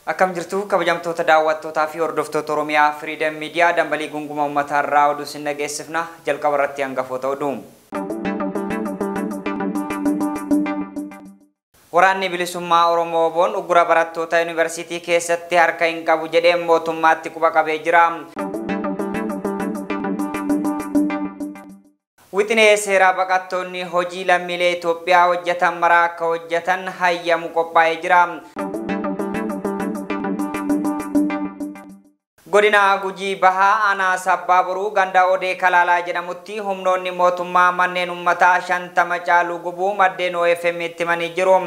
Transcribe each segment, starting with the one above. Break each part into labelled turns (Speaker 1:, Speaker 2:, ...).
Speaker 1: Akkam jirtu kabajamtoota daawwattootaa fi hordoftoota Oromiyaa Freedom Media dambalii gunguma uummataa irraa oduu isin dhageessifna. Jalqaba irratti hangafoota oduu. Waraanni bilisummaa Oromoo Oboon uggura barattoota yuunivarsiitii keessatti harka hin qabu jedhee mootummaatti quba qabee jira. Wixinee seeraa baqattoonni hojii lammiilee Itoophiyaa hojjetan maraa akka hojjetan hayyamu qophaa'ee jira. Godina Gujii Bahaa Aanaa Sabbaa Boruu ganda Odee Kalaalaa jedhamutti humnoonni mootummaa manneen uummataa 50 caalu gubuu maddeen OFM itti himanii jiru.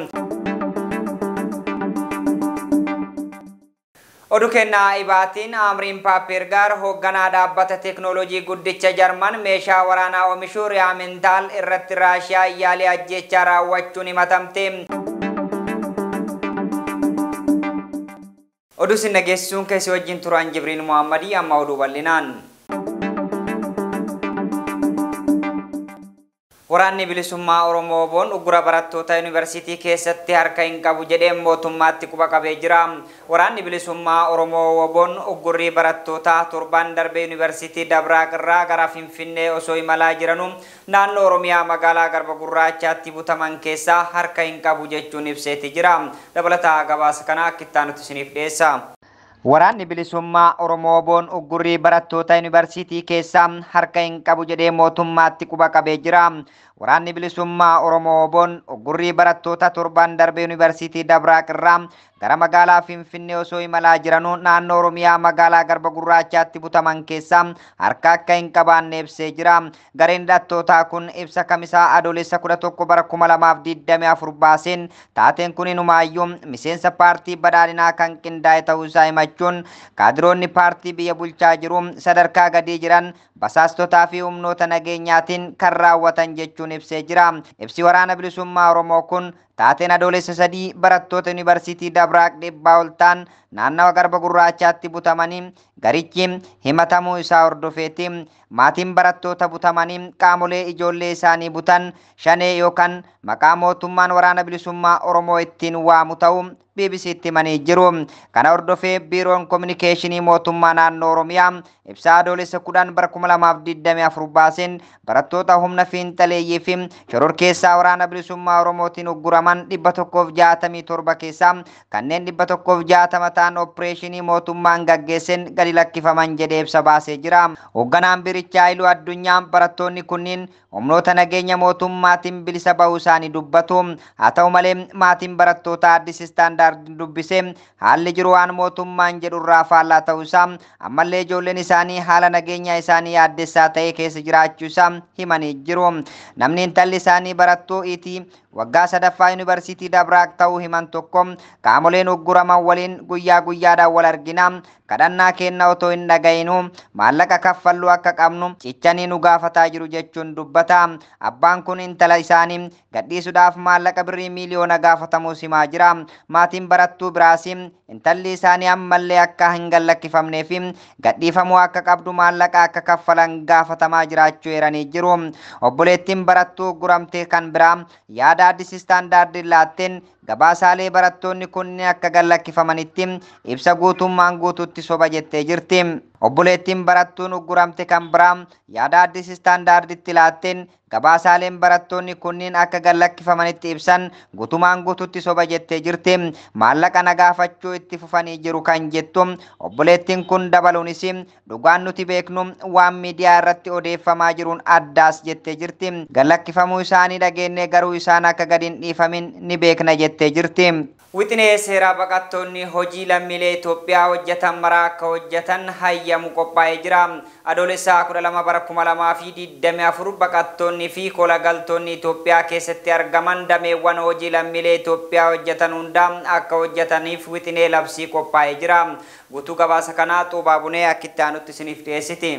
Speaker 1: Oduu kennaa Ibaatiin Amriin Paappeergaar hoogganaa dhaabbata teeknooloojii guddicha Jarman meeshaa waraanaa oomishuu Riyaamentaal irratti Raashiyaa yaalii ajjeechaa raawwachuun himatamte. Oduu isin dhageessisuun keessi wajjin turan Jibriil Muhammadii amma oduu bal'inaan. Waraanni bilisummaa Oromoo Oboon uggura barattoota yuunivarsiitii keessatti harka hin qabu jedhee mootummaatti quba qabee jira. Waraanni bilisummaa Oromoo Oboon uggurrii barattoota torban darbee yuunivarsiitii Dabraaq irraa gara Finfinnee osoo imalaa jiranuu naannoo Oromiyaa magaalaa Garba Gurraachaatti butaman keessaa harka hin qabu jechuun ibseeti jira. Dabalataa gabaasa kana akka itti aanutti isiniif dhiyeessa. Waraanni bilisummaa Oromoo Oboon uggurrii barattoota yuunivarsiitii keessaa harka hin qabu jedhee mootummaatti quba qabee jira. Waraanni bilisummaa Oromoo Oboon uggurrii barattoota torban darbee yuunivarsiitii Dabraaq irraa gara magaalaa Finfinnee osoo imalaa jiranuu naannoo Oromiyaa magaalaa Garba Gurraachaatti butaman keessaa harka akka hin qabaanne ibsee jira. Gareen hidhattootaa kun ibsa kamisaa adoolessa 11 bara 2024 baaseen taateen kun inumaayyuu miseensa paartii badhaadhinaa kan qindaa'e ta'uu isaa himachuun kaadiroonni paartii biyya bulchaa jiru sadarkaa gadii jiran basaastotaa fi humnoota nageenyaatiin kan raawwatan jechuun ibsee jira. Ibsi waraana bilisummaa Oromoo kun taateen adoolessa 3 barattoota yuunivarsiitii Dabraaq 100 ol ta'an naannawa Garba Gurraachaatti butamanii garichi himatamuu isaa hordofeeti. Maatiin barattoota butamanii qaamolee ijoollee isaanii butan shanee yookaan maqaa mootummaan waraana bilisummaa Oromoo ittiin waamu ta'uu BBCtti himanii jiru. Kana hordofee biiroon kominikeeshinii mootummaa naannoo Oromiyaa ibsa adoolessa 10 bara 2024 baaseen barattoota humna fiinxaleeyyii fi shororkeessaa waraana bilisummaa Oromootiin ugguraman 167 keessaa kanneen 160 ta'an opereeshinii mootummaan gaggeesseen gadi lakkifaman jedhee ibsa baasee jira. Hoogganaan biirichaa Haayiluu Addunyaa barattoonni kunniin humnoota nageenya mootummaatiin bilisa bahuu isaanii dubbatu. Haa ta'u malee maatiin barattoota Addis Istaandaard dubbisee haalli jiru waan mootummaan jedhu irraa faallaa ta'uu isaa ammallee ijoolleen isaanii haala nageenya isaanii yaaddessaa ta'e keessa jiraachuu isaa himanii jiru. Namni intalli isaanii barattuu itii waggaa sadaffaa yuunivarsiitii Dabraaq ta'uu himan tokko qaamoleen ugguraman waliin guyyaa guyyaadhaan wal argina. Kadhannaa kenna otoo hin dhaga'inu maallaqa kaffalluu akka qabnu cichanii nu gaafataa jiru jechuun dubbata. Abbaan kun intala isaanii gadhiisuudhaaf maallaqa birrii miiliyoona gaafatamuu himaa jira. Maatiin barattuu biraas intalli isaanii ammallee akka hin gallakkifamnee fi gadhiifamuu akka qabdu maallaqa akka kaffalan gaafatamaa jiraachuu eeranii jiru. Obboleettiin barattuu ugguramte kan biraa yaada Addis Istaandaardiin laatteen gabaasaalee barattoonni kunneen akka gallakkifamanitti ibsa guutummaan guutuutti soba jettee jirti. Obboleettiin barattuun ugguramte kan biraa yaada Addis Istaandaarditti laatteen gabaasaaleen barattoonni kunniin akka gallakkifamanitti ibsan guutumaan guutuutti soba jettee jirti. Maallaqa na gaafachuu itti fufanii jiru kan jettu obboleettiin kun dabaluunis dhugaan nuti beeknu waan miidiyaa irratti odeeffamaa jiruun addaas jettee jirti. Gallakkifamuu isaanii dhageenye garuu isaan akka gadi hin dhiifamin ni beekna jettee jirti. Wixinee seeraa baqattoonni hojii lammiilee Itoophiyaa hojjetan maraa akka hojjetan hayyamu qophaa'ee jira. Adoolessa 12 bara 2024 baqattoonni fi kolagaltoonni Itoophiyaa keessatti argaman dameewwan hojii lammiilee Itoophiyaa hojjetan hunda akka hojjetaniif wixinee labsii qophaa'ee jira. Guutuu gabaasa kanaa Xuubaa Bunee akka itti aanutti isiniif dhiyeessiti.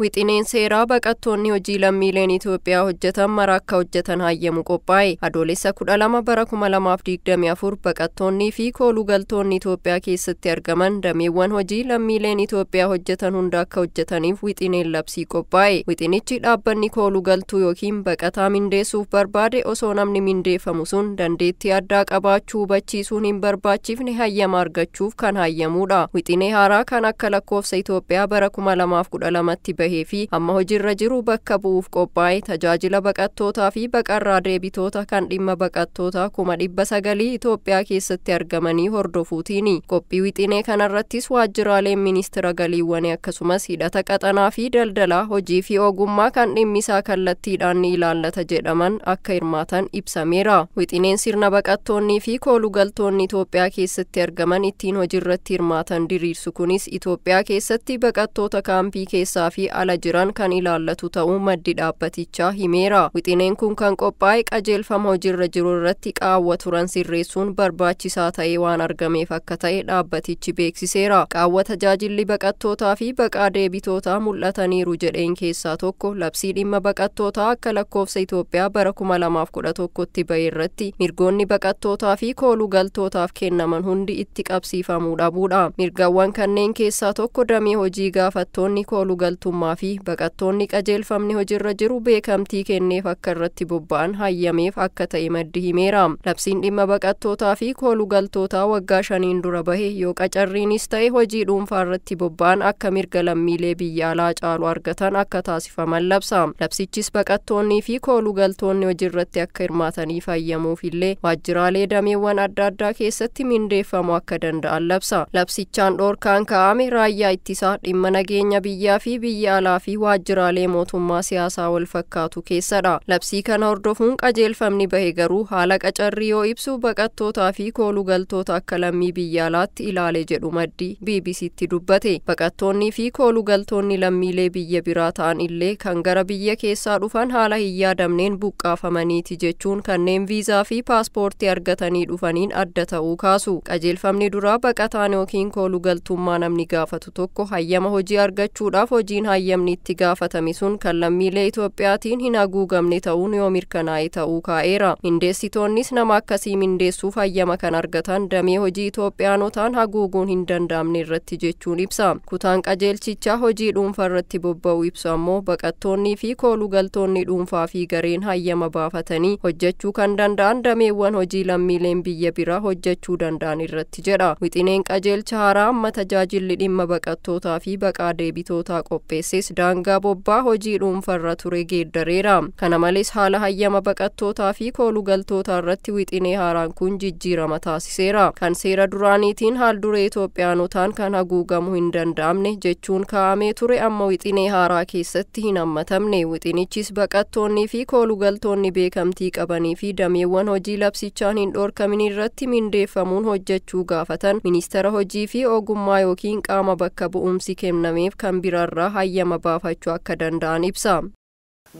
Speaker 2: Wixineen seeraa baqattoonni hojii lammiileen Itoophiyaa hojjetan mara akka hojjetan hayyamu qophaa'e. Adoolessa 12 bara 2024 baqattoonnii fi koolugaltoonni Itoophiyaa keessatti argaman dameewwan hojii lammiileen Itoophiyaa hojjetan hunda akka hojjetaniif wixineen labsii qophaa'e. Wixinichi dhaabbanni koolugaltuu yookiin baqataa mindeessuuf barbaade osoo namni mindeeffamu sun dandeettii addaa qabaachuu hubachiisuun hin barbaachifne hayyama argachuuf kan hayyamudha. Wixinee haaraa kan akka lakkoofsa Itoophiyaa bara 2012tti bahe fi amma hojiirra jiru bakka bu'uuf qophaa'e tajaajila baqattootaa fi baqarraa deebitoota kan dhimma baqattootaa 900,000 Itoophiyaa keessatti argamanii hordofuutiini. Qophii wixinee kanarrattis waajjiraaleen ministeera galiiwwanii akkasumas hidhata qaxanaa fi daldalaa hojii fi ogummaa kan dhimmisaa kallattiidhaan ni ilaallata jedhaman akka hirmaatan ibsameera. Wixineen sirna baqattoonnii fi koolugaltoonni Itoophiyaa keessatti argaman ittiin hojiirratti hirmaatan diriirsu kunis Itoophiyaa keessatti baqattoota kaampii keessaa fi ala jiran kan ilaallatu ta'uu maddi dhaabbatichaa himeera. Wixineen kun kan qophaa'e qajeelfama hojiirra jiru irratti qaawwa turan sirreessuun barbaachisaa ta'ee waan argameef akka ta'e dhaabbatichi beeksiseera. Qaawwa tajaajilli baqattootaa fi baqaa deebitootaa mul'ataniiru jedheen keessaa tokko labsii dhimma baqattootaa akka lakkoofsa Itoophiyaa bara 2011tti bahe irratti mirgoonni baqattootaa fi koolugaltootaaf kennaman hundi itti qabsiifamuu dhabuudha. Mirgawwan kanneen keessaa tokko damee hojii gaafattoonni koolugaltummaa fi baqattoonni qajeelfamni hojiirra jiru beekamtii kenneef akka irratti bobba'an hayyameef akka ta'e maddi himeera. Labsiin dhimma baqattootaa fi koolugaltootaa waggaa 5 dura bahe yoo qacarriinis ta'e hojii dhuunfaa irratti bobba'an akka mirga lammiilee biyya alaa caalu argatan akka taasifaman labsa. Labsichis baqattoonnii fi koolugaltoonni hojiirratti akka hirmaataniif hayyamuuf illee waajjiraalee dameewwan adda addaa keessatti mindeeffamuu akka danda'an labsa. Labsichaan dhoorkaan kaa'ame raayyaa ittisaa dhimma nageenya biyyaa fi biyya alaa fi waajjiraalee mootummaa siyaasaa wal fakkaatu keessadha. Labsii kana hordofuun qajeelfamni bahe garuu haala qacarrii yoo ibsu baqattootaa fi koolugaltoota akka lammii biyya alaatti ilaale jedhu maddi BBCtti dubbate. Baqattoonnii fi koolugaltoonni lammiilee biyya biraa ta'an illee kan gara biyya keessaa dhufan haala hin yaadamneen buqqaafamaniiti jechuun kanneen viizaa fi paaspoortii argatanii dhufaniin adda ta'uu kaasu. Qajeelfamni duraa baqataan yookiin koolugaltummaa namni gaafatu tokko hayyama hojii argachuudhaaf hojiin hayyamni itti gaafatame sun kan lammiilee Itoophiyaatiin hin haguugamne ta'uun yoo mirkanaa'e ta'uu kaa'eera. Mindeessitoonnis nama akkasii mindeessuuf hayyama kan argatan damee hojii Itoophiyaanotaan haguuguun hin danda'amne irratti jechuun ibsa. Kutaan qajeelchichaa hojii dhuunfaa irratti bobba'u ibsu ammoo baqattoonnii fi koolugaltoonni dhuunfaa fi gareen hayyama baafatanii hojjechuu kan danda'an dameewwan hojii lammiileen biyya biraa hojjechuu danda'an irratti jedha. Wixineen qajeelcha haaraa amma tajaajilli dhimma baqattootaa fi baqaa deebitootaa qopheesses daangaa bobbaa hojii dhuunfarra ture geeddareera. Kana malees haala hayyama baqattootaa fi koolugaltootaa irratti wixinee haaraan kun jijjiirama taasiseera. Kan seera duraaniitiin haal duree Itoophiyaanotaan kan haguugamuu hin danda'amne jechuun kaa'amee ture amma wixinee haaraa keessatti hin hammatamne. Wixinichis baqattoonnii fi koolugaltoonni beekamtii qabanii fi dameewwan hojii labsichaan hin dhoorkamin irratti mindeeffamuun hojjechuu gaafatan ministeera hojii fi ogummaa yookiin qaama bakka bu'umsi kennameef kan biraarraa hayyama baafachuu akka danda'an ibsa.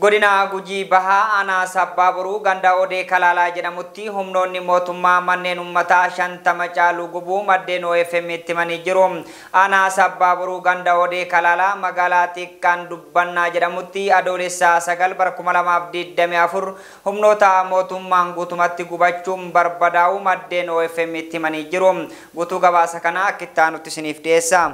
Speaker 1: Godina Gujii Bahaa aanaa Sabbaa Boruu ganda Odee Kalaalaa jedhamutti humnoonni mootummaa manneen uummataa 50 caalu gubuu maddeen OFM itti himanii jiru. Aanaa Sabbaa Boruu ganda Odee Kalaalaa magaalaa xiqqaan Dubbannaa jedhamutti adoolessa 9 bara 2024 humnoota mootummaan guutumatti gubachuun barbadaa'uu maddeen OFM itti himanii jiru. Guutuu gabaasa kana akka itti aanutti isiniif dhiyeessa.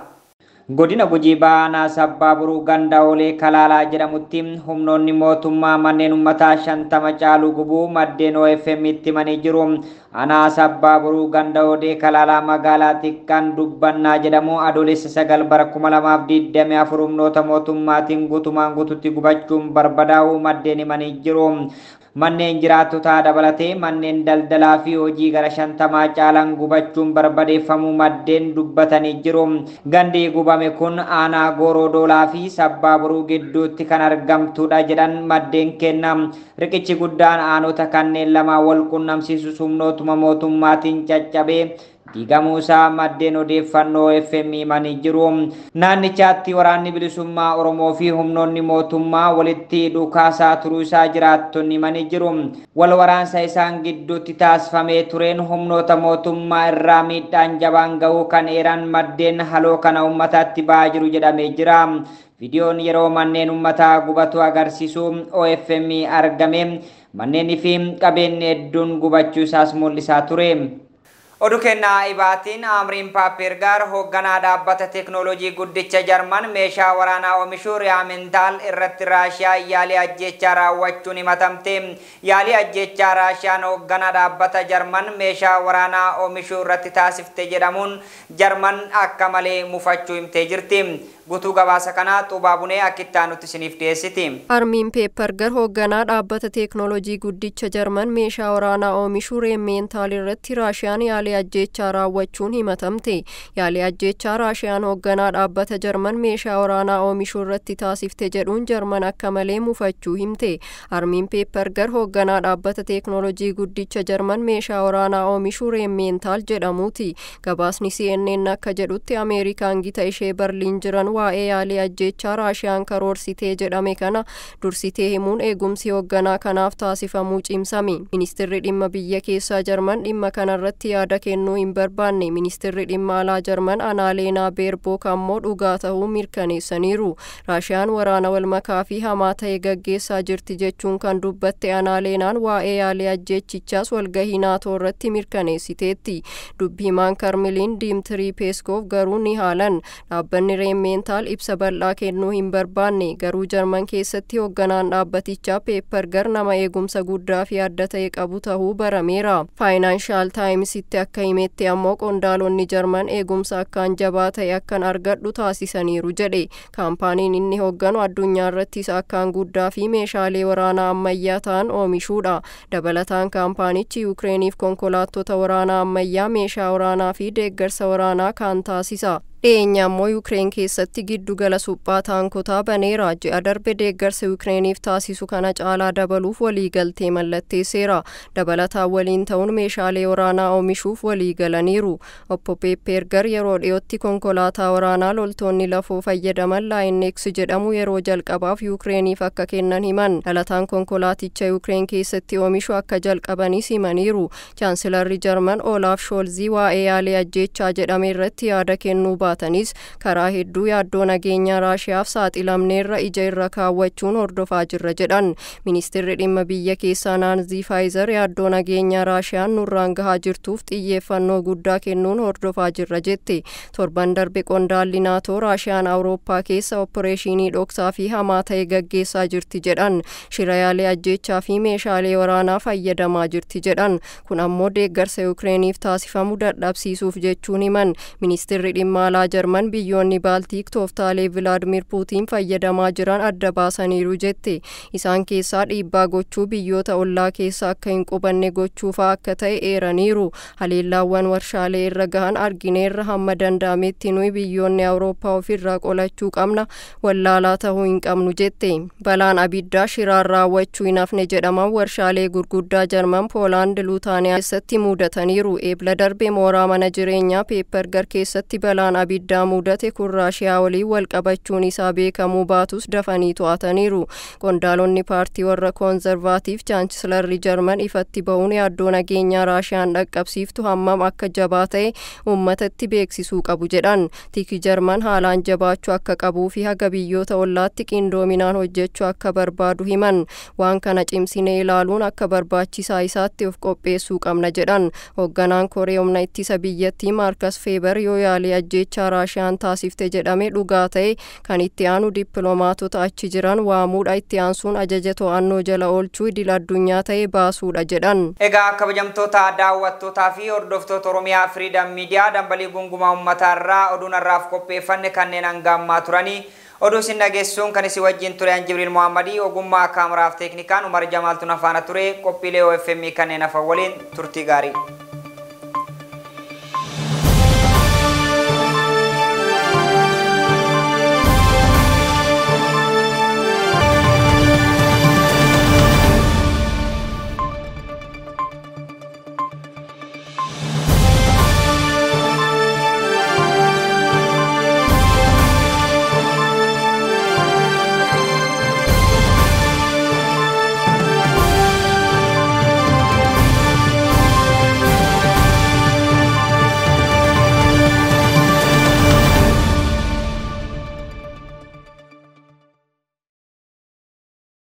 Speaker 1: Godina Gujii Bahaa aanaa Sabbaa Boruu ganda Olee Kalaalaa jedhamutti humnoonni mootummaa manneen uummataa 50 caalu gubuu maddeen OFM itti himanii jiru. Aanaa Sabbaa Boruu ganda Odee Kalaalaa magaalaa xiqqaan Dubbannaa jedhamu adoolessa 9 bara 2024 humnoota mootummaatiin guutumaan guututti gubachuun barbadaa'uu maddeen himanii jiru. Manneen jiraattotaa dabalatee manneen daldalaa fi hojii gara 50 caalan gubachuun barbadeeffamuu maddeen dubbatanii jiru. Gandi gubame kun aanaa Gooroo Doolaa fi Sabbaa Boruu gidduutti kan argamtudha jedhan maddeen kenna. Riqichi guddaan aanota kanneen lama wal qunnamsiisu humnootuma mootummaatiin caccabee Diigamuusaa maddeen odeeffannoo FM himanii jiru. Naannichaatti waraanni bilisummaa Oromoo fi humnoonni mootummaa walitti dhukaasaa turuu isaa jiraattonni himanii jiru. Wal waraansa isaan gidduutti taasifamee tureen humnoota mootummaa irraa miidhaan jabaan ga'uu kan eeran maddeen haloo kana uummataatti ba'aa jiru jedhamee jira. Viidiyoon yeroo manneen uummataa gubatu agarsiisu OFM argame manneenii fi qabeenyi hedduun gubachuu isaas mul'isaa ture. Oduu kennaa ibaatiin Amriin Paappeergaar hoogganaa dhaabbata teeknooloojii guddicha Jarman meeshaa waraanaa oomishuu Riyaamentaal irratti Raashiyaa yaalii ajjechaa raawwachuun himatamte. Yaalii ajjechaa Raashiyaan hoogganaa dhaabbata Jarman meeshaa waraanaa oomishuu irratti taasifte jedhamuun Jarman akka malee mufachuu himtee jirti. Guutuu gabaasa kanaa Xuubaa Bunee akka nutti isiniif dhiyeessiti.
Speaker 2: Armiin Peeppergar hoogganaa dhaabbata teeknooloojii guddicha Jarman meeshaa waraanaa oomishuu Reementaal irratti Raashiyaan yaalii ajjechaa raawwachuun himatamte. Yaalii ajjechaa Raashiyaan hoogganaa dhaabbata Jarman meeshaa waraanaa oomishuu irratti taasifte jedhuun Jarman akka malee mufachuu himte. Armiin Peeppergar hoogganaa dhaabbata teeknooloojii guddicha Jarman meeshaa waraanaa oomishuu Reementaal jedhamuuti. Gabaasni CNN akka jedhutti Ameerikaan gita ishee Berliin jiran waa'ee yaalii ajjechaa Raashiyaan karoorsitee jedhame kana dursitee himuun eegumsi hoogganaa kanaaf taasifamuu cimsame. Ministeerri dhimma biyya keessaa Jarman dhimma kanarratti yaada kennuu hin barbaanne. Ministeerri dhimma alaa Jarman Anaaleenaa Beerbook ammoo dhugaa ta'uu mirkaneessaniiru. Raashiyaan waraana walmakaa fi hamaa ta'e gaggeessaa jirti jechuun kan dubbatte Anaaleenaan waa'ee yaalii ajjechichaas walgahii naatoo irratti mirkaneessiteetti. Dubbi himaan Karmiliin Diimtirii Peeskoof garuu ni haalan. Dhaabbanni Reementaal ibsa bal'aa kennuu hin barbaanne, garuu Jarman keessatti hoogganaan dhaabbatichaa Peeppergar nama eegumsa guddaa fi adda ta'e qabu ta'uu barameera. Faayinaanshaal Taayimsitti akka himetti ammoo qondaalonni Jarman eegumsa akkaan jabaa ta'e akkan argadhu taasisaniiru jedhe. Kaampaaniin inni hoogganu addunyaa irratti isa akkaan guddaa fi meeshaalee waraanaa ammayyaa ta'an oomishuudha. Dabalataan kaampaanichi Yukireeniif konkolaattota waraanaa ammayyaa, meeshaa waraanaa fi deeggarsa waraanaa kan taasisa. Dhiyeenya ammoo Yukireen keessatti giddugala suphaa taankotaa baneera. Ji'a darbe deeggarsa Yukireeniif taasisu kana caalaa dabaluuf waliigaltee mallatteesseera. Dabalataan waliin ta'uun meeshaalee waraanaa oomishuuf waliigalaniiru. Obbo Peeppergar yeroo dhiyootti konkolaataa waraanaa loltoonni lafoo fayyadaman Laayineeks jedhamu yeroo jalqabaaf Yukireeniif akka kennan himan. Dhalataan konkolaaticha Yukireen keessatti oomishu akka jalqabanis himaniiru. Chaansilarri Jarman Olaaf Shoolzii waa'ee yaalii ajjechaa jedhame irratti yaada kennuu baatanis karaa hedduu yaaddoo nageenyaa Raashiyaaf saaxilamneerra ija irra kaawwachuun hordofaa jirra jedhan. Ministeerri dhimma biyya keessaa Naanzii Faayizer yaaddoo nageenyaa Raashiyaan nurraan gahaa jirtuuf xiyyeeffannoo guddaa kennuun hordofaa jirra jette. Torban darbe qondaalli naatoo Raashiyaan Awurooppaa keessa opporeeshinii dhoksaa fi hamaa ta'e gaggeessaa jirti jedhan. Shira yaalii ajjechaa fi meeshaalee waraanaa fayyadamaa jirti jedhan. Kun ammoo deeggarsa Yukireeniif taasifamu dadhabsiisuuf jechuun himan. Ministeerri dhimma alaa Jarman biyyoonni Baaltiik tooftaalee Vilaadimir Puutiin fayyadamaa jiran adda baasaniiru jette. Isaan keessaa dhiibbaa gochuu, biyyoota ollaa keessa akka hin qubanne gochuufaa akka ta'e eeraniiru. Haleellaawwan warshaalee irra gahan argineerra, hamma danda'ametti nuyi biyyoonni Awurooppaa ofirraa qolachuu qabna, wallaalaa ta'uu hin qabnu jette. Balaan abiddaa shiraan raawwachuu hin hafne jedhaman warshaalee gurguddaa Jarman, Poolaand, Luutaaniyaa keessatti mudataniiru. Eebla darbe mooraa mana jireenyaa Peeppergar keessatti balaan abiddaa mudate kun Raashiyaa waliin wal qabachuun isaa beekamuu baatus dafanii to'ataniiru. Qondaalonni paartii warra koonzervaatiif chaansilarri Jarman ifatti ba'uun yaaddoo nageenyaa Raashiyaan dhaqqabsiiftu hammam akka jabaa ta'e uummatatti beeksisuu qabu jedhan. Tiki Jarman haalaan jabaachuu akka qabuu fi haga biyyoota ollaatti qindoominaan hojjechuu akka barbaadu himan. Waan kana cimsinee ilaaluun akka barbaachisaa isaatti of qopheessuu qabna jedhan. Hoogganaan Koree humna ittisa biyyattii Maarkas Feeber yoo yaalii ajjechaa Raashiyaan taasifte jedhame dhugaa ta'e kan itti aanu dippiloomaatota achi jiran waamuudha, itti aansuun ajaja to'annoo jala oolchuu idil addunyaa ta'e baasuudha jedhan.
Speaker 1: Egaa kabajamtoota daawwattootaa fi hordoftoota Oromiyaa Firiidam Miidiyaa dambalii gungumaa uummataa irraa oduun har'aaf qopheeffanne kanneen hanga ammaa turanii oduu isin dhageessuun kan isin wajjin ture Jibriil Muhammadii, ogummaa kaameraaf teeknikaan Umar Jamaaltuun afaana ture. Qophiilee OFM kanneen hafan waliin turtii gaarii.